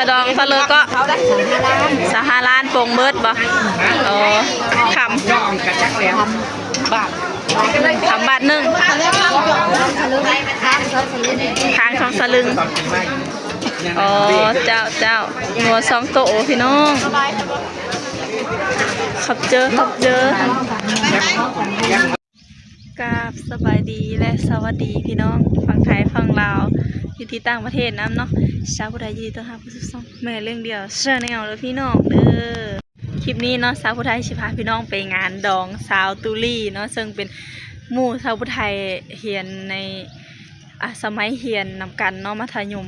ຂະດອງເທົ່າເລີກເກາະ? ຊາວຫ້າລ້ານ ໂປ່ງເບິດບໍ່? ໂອ້ ຄຳ ບາດ ຄຳບາດໜຶ່ງ ຄ້າງສອງສະລຶງ. ອໍ ເຈົ້າ ເຈົ້າ ງົວສອງໂຕພີ່ນ້ອງ. ຂອບເຈີ ຂອບເຈີ. ກາບສະບາຍດີ ແລະ ສະຫວັດດີພີ່ນ້ອງຝັ່ງໄທຝັ່ງລາວ ຢູ່ທີ່ຕ່າງປະເທດນຳເນາະ. ຊາວຜູ້ໄທຍິນດີຕ້ອນຮັບເຂົ້າສູ່ຊ່ອງແມ່ລ້ຽງດ່ຽວ Channel ເດີພີ່ນ້ອງເດີ. ຄລິບນີ້ເນາະ ຊາວຜູ້ໄທຊິພາພີ່ນ້ອງໄປງານດອງຊາວຕຸລີເນາະ ເຊິ່ງເປັນໝູ່ຊາວຜູ້ໄທຮຽນໃນ ອາ ສະໄໝຮຽນນຳກັນເນາະ ມັດທະຍົມ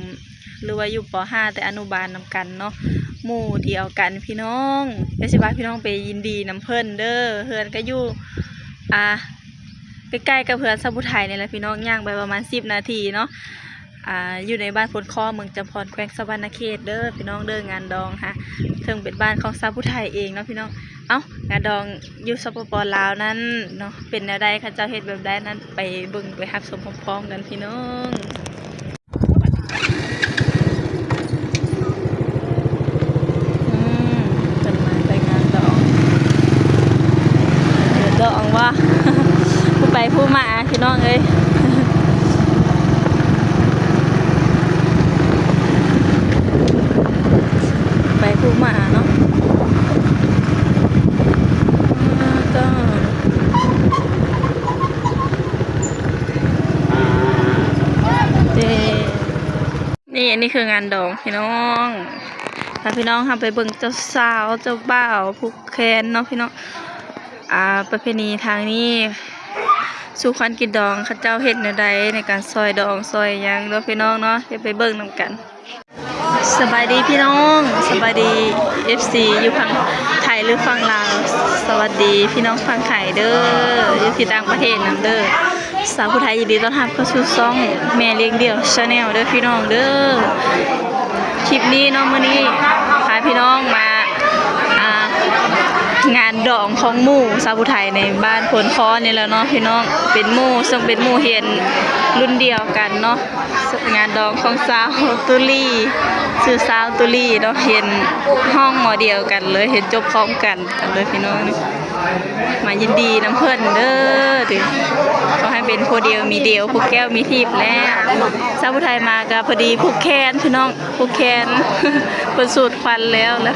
ຫຼືວ່າຢູ່ ປໍຫ້າ ແຕ່ອະນຸບານນຳກັນເນາະ ໝູ່ດຽວກັນພີ່ນ້ອງ. ດຽວຊິພາພີ່ນ້ອງໄປຍິນດີນຳເພິ່ນເດີ. ເຮືອນກະຢູ່ ອາ ໃກ້ໆກັບເຮືອນຊາວຜູ້ໄທນີ້ແຫຼະພີ່ນ້ອງ ຍ່າງໄປປະມານສິບນາທີເນາະ. ອາ ຢູ່ໃນບ້ານໂພນຄໍ້ ເມືອງຈຳພອນ ແຂວງສະຫວັນນະເຂດເດີພີ່ນ້ອງເດີ. ງານດອງຫາ ເຊິ່ງເປັນບ້ານຂອງຊາວຜູ້ໄທເອງເນາະພີ່ນ້ອງ. ເອົ້າ ງານດອງຢູ່ ສປປ ລາວ ນັ້ນເນາະ ເປັນແນວໃດ ເຂົາເຈົ້າເຮັດແບບໃດນັ້ນ ໄປເບິ່ງໄປຮັບຊົມພ້ອມໆກັນພີ່ນ້ອງ. ອືມ ເພິ່ນມາແຕ່ງານດອງ ດອງວ່າ ຜູ້ໄປຜູ້ມາພີ່ນ້ອງເອີຍ ໄປຜູ້ມາເນາະ. ນີ້ ອັນນີ້ຄືງານດອງພີ່ນ້ອງ. ພາພີ່ນ້ອງເຮົາໄປເບິ່ງເຈົ້າສາວເຈົ້າບ່າວຜູກແຂນເນາະພີ່ນ້ອງ. ອາ ປະເພນີທາງນີ້ ສູ່ຂວັນກິນດອງ ເຂົາເຈົ້າເຮັດແນວໃດໃນການຊອຍດອງຊອຍຫຍັງເນາະພີ່ນ້ອງເນາະ. ດຽວໄປເບິ່ງນຳກັນ. ສະບາຍດີພີ່ນ້ອງ ສະບາຍດີເອັຟຊີຢູ່ຝັ່ງໄທ ຫຼື ຝັ່ງລາວ. ສະຫວັດດີພີ່ນ້ອງຝັ່ງໄທເດີ ຢູ່ທີ່ຕ່າງປະເທດນຳເດີ. ສາວຜູ້ໄທຍິນດີຕ້ອນຮັບເຂົ້າສູ່ຊ່ອງແມ່ລ້ຽງດ່ຽວ Channel ເດີພີ່ນ້ອງເດີ. ຄລິບນີ້ເນາະ ມື້ນີ້ພາພີ່ນ້ອງມາ ອາ ງານດອງຂອງໝູ່ຊາວຜູ້ໄທໃນບ້ານໂພນຄໍ້ນີ້ແຫຼະເນາະພີ່ນ້ອງ. ເປັນໝູ່ ເຊິ່ງເປັນໝູ່ຮຽນລຸ້ນດຽວກັນເນາະ. ງານດອງຂອງຊາວຕຸລີ ຊື່ຊາວຕຸລີເນາະ ຮຽນຫ້ອງ ມໍ ດຽວກັນເລີຍ ຮຽນຈົບພ້ອມກັນເລີຍພີ່ນ້ອງ. ມາຍິນດີນຳເພິ່ນເດີ ຂໍໃຫ້ເປັນຜູ້ດຽວມີດຽວ ຜູ້ແກ້ວມີທິບແລ້ວ. ຊາວຜູ້ໄທມາກະພໍດີຜູກແຂນພີ່ນ້ອງ ຜູກແຂນ ເພິ່ນສູດຄວັນແລ້ວລະ.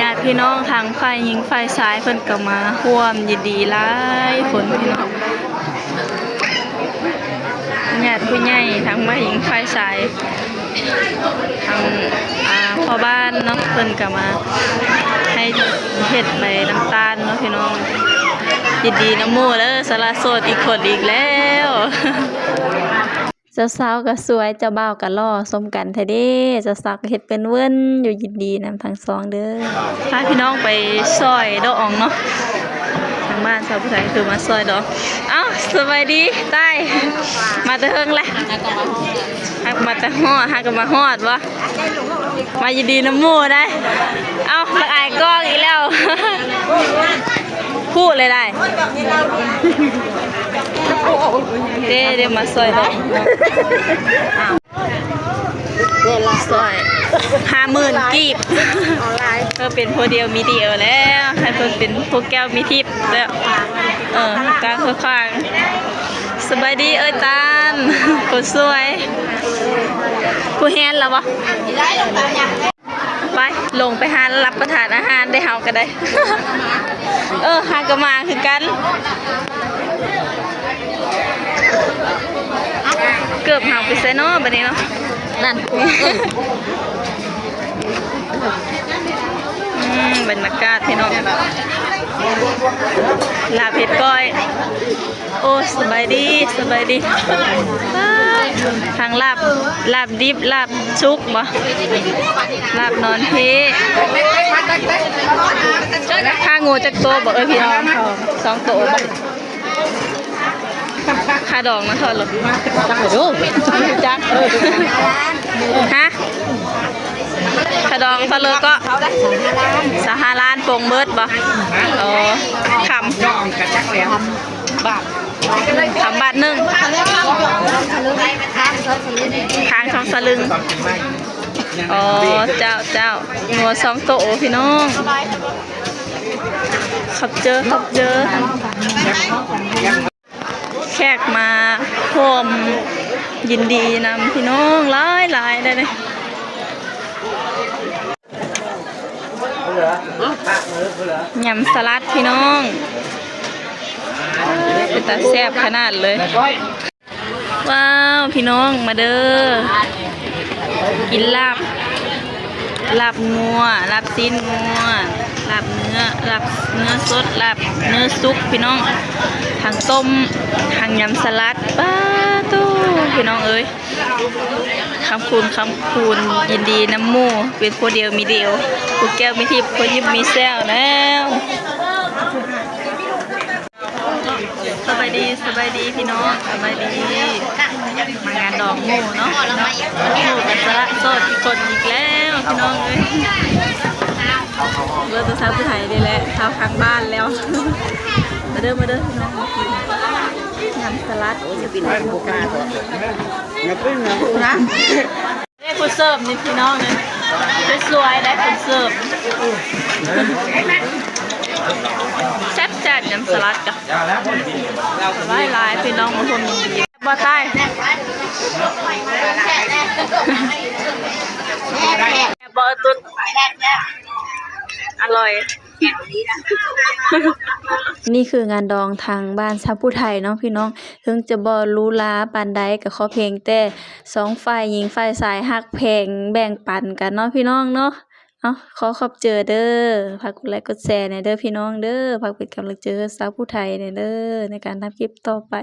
ຍາດພີ່ນ້ອງທາງຝ່າຍຍິງຝ່າຍຊາຍເພິ່ນກະມາຮ່ວມຍິນດີຫຼາຍຄົນພີ່ນ້ອງ. ຍາດຜູ້ໃຫຍ່ທັງຝ່າຍຍິງຝ່າຍຊາຍ ທັງ ອາ ພໍ່ບ້ານເນາະ ເພິ່ນກະມາໃຫ້ເຮັດໃບນ້ຳຕານເນາະພີ່ນ້ອງ. ຍິນດີນຳໝູ່ເດີ ສະຫຼະໂສດອີກຄົນອີກແລ້ວ. ເຈົ້າສາວກະສວຍ ເຈົ້າບ່າວກະຫຼໍ່ ສົມກັນແທ້ເດ້. ເຈົ້າສາວກະເຮັດເປັນເວີ້ນຢູ່. ຍິນດີນຳທັງສອງເດີ. ພາພີ່ນ້ອງໄປຊອຍດອງເນາະ ທາງບ້ານຊາວຜູ້ໄທຄືມາຊອຍດອງ. ເອົ້າ ສະບາຍດີ ຕາຍ ມາແຕ່ເທິງແຫຼະ ຫາກະມາຮອດ ຫາກະມາຮອດບໍ່? ມາຍິນດີນຳໝູ່ໄດ໋. ເອົ້າ ລະອາຍກ້ອງອີກແລ້ວ ພູດເລີຍໄດ໋. ເດ້ ເດ້ມາຊ່ອຍດອກ ຊ່ອຍ ຫ້າໝື່ນກີບ ເອີ ເປັນຜູ້ດຽວມີດຽວແລ້ວ ໃຫ້ເພິ່ນເປັນຜູ້ແກ້ວມີທິບແລ້ວ. ເອີ ກາງຂ້າງ. ສະບາຍດີເອື້ອຍຕານ ຄົນສວຍ ຜູ້ແຮນລະບໍ່? ໄປ ລົງໄປຮ້ານຮັບປະທານອາຫານໄດ້ເຮົາກະໄດ້. ເອີ ຫາກະມາຄືກັນ. ເກີບເຮົາໄປໃສເນາະບາດນີ້ເນາະ? ນັ້ນ ອືມ ບັນຍາກາດພີ່ນ້ອງ ລາບເຫັດກ້ອຍ. ໂອ້ ສະບາຍດີ ສະບາຍດີ. ທັງລາບ ລາບດິບ ລາບສຸກບໍ່? ລາບນອນເພ. ຂ້າງງົວຈັກໂຕບໍ່ເອີຍພີ່ນ້ອງ? ສອງໂຕບໍ່? ຄ່າດອງນະເທົ່າໃດ? ຈັກ ເອີ ຈັກ ຮະ? ຄ່າດອງເທົ່າເລີກເກາະ? ຊາວຫ້າລ້ານ ໂປ່ງເບິດບໍ່? ອໍ ຄຳ ບາດ ສາມບາດໜຶ່ງ ຄ້າງສອງສະລຶງ. ອໍ ເຈົ້າ ເຈົ້າ ງົວສອງໂຕພີ່ນ້ອງ. ຂອບເຈີ ຂອບເຈີ. ແຂກມາຮ່ວມຍິນດີນຳພີ່ນ້ອງຫຼາຍໆ ໄດ້ເດ້. ຍຳສະຫຼັດພີ່ນ້ອງ ເປັນຕາແຊບຂະໜາດເລີຍ. ວ້າວ ພີ່ນ້ອງມາເດີ ກິນລາບ ລາບງົວ ລາບຊີ້ນງົວ ລາບເນື້ອ ລາບເນື້ອສົດ ລາບເນື້ອສຸກພີ່ນ້ອງ ທັງຕົ້ມ ທັງຍຳສະຫຼັດ. ປາໂຕ ພີ່ນ້ອງເອີຍ ຄຳຄູນ ຄຳຄູນ ຍິນດີນຳໝູ່ ເປັນຜູ້ດຽວມີດຽວ ຜູ້ແກ້ວມີທິບ ຜູ້ຍິບມີແຊວແລ້ວ. ສະບາຍດີ ສະບາຍດີພີ່ນ້ອງ ສະບາຍດີ. ມາງານດອງໝູ່ເນາະ ໝູ່ກັນສະຫຼະໂສດອີກຄົນອີກແລ້ວພີ່ນ້ອງເອີຍ. ເລີກແຕ່ສາວຜູ້ໄທນີ້ແຫຼະ ສາວຂ້າງບ້ານແລ້ວ. ມາເດີ ມາເດີພີ່ນ້ອງ ມາກິນຍຳສະຫຼັດ. ນະ ເດ້ ຜູ້ເສີບນີ້ພີ່ນ້ອງເອີຍ ສວຍໆ ໄດ້ຜູ້ເສີບ. ແຊບໆ ຍຳສະຫຼັດກະຫຼາຍໆ ພີ່ນ້ອງມາຮ່ວມຍິນດີ. ບໍ່ຕາຍ ແຊບບໍ່ຕຸດ? ອະລ່ອຍ. ນີ້ຄືງານດອງທາງບ້ານຊາວຜູ້ໄທເນາະພີ່ນ້ອງ ເຖິງຈະບໍ່ຫຼູຫຼາປານໃດ ກໍຂໍພຽງແຕ່ສອງຝ່າຍຍິງຝ່າຍຊາຍຮັກແພງແບ່ງປັນກັນເນາະພີ່ນ້ອງເນາະ. ເອົາ ຂໍຂອບເຈີເດີ ຝາກກົດໄລກົດແຊແດ່ເດີພີ່ນ້ອງເດີ ຝາກເປັນກຳລັງໃຈໃຫ້ສາວຜູ້ໄທແດ່ເດີ ໃນການທຳຄລິບຕໍ່ໄປ.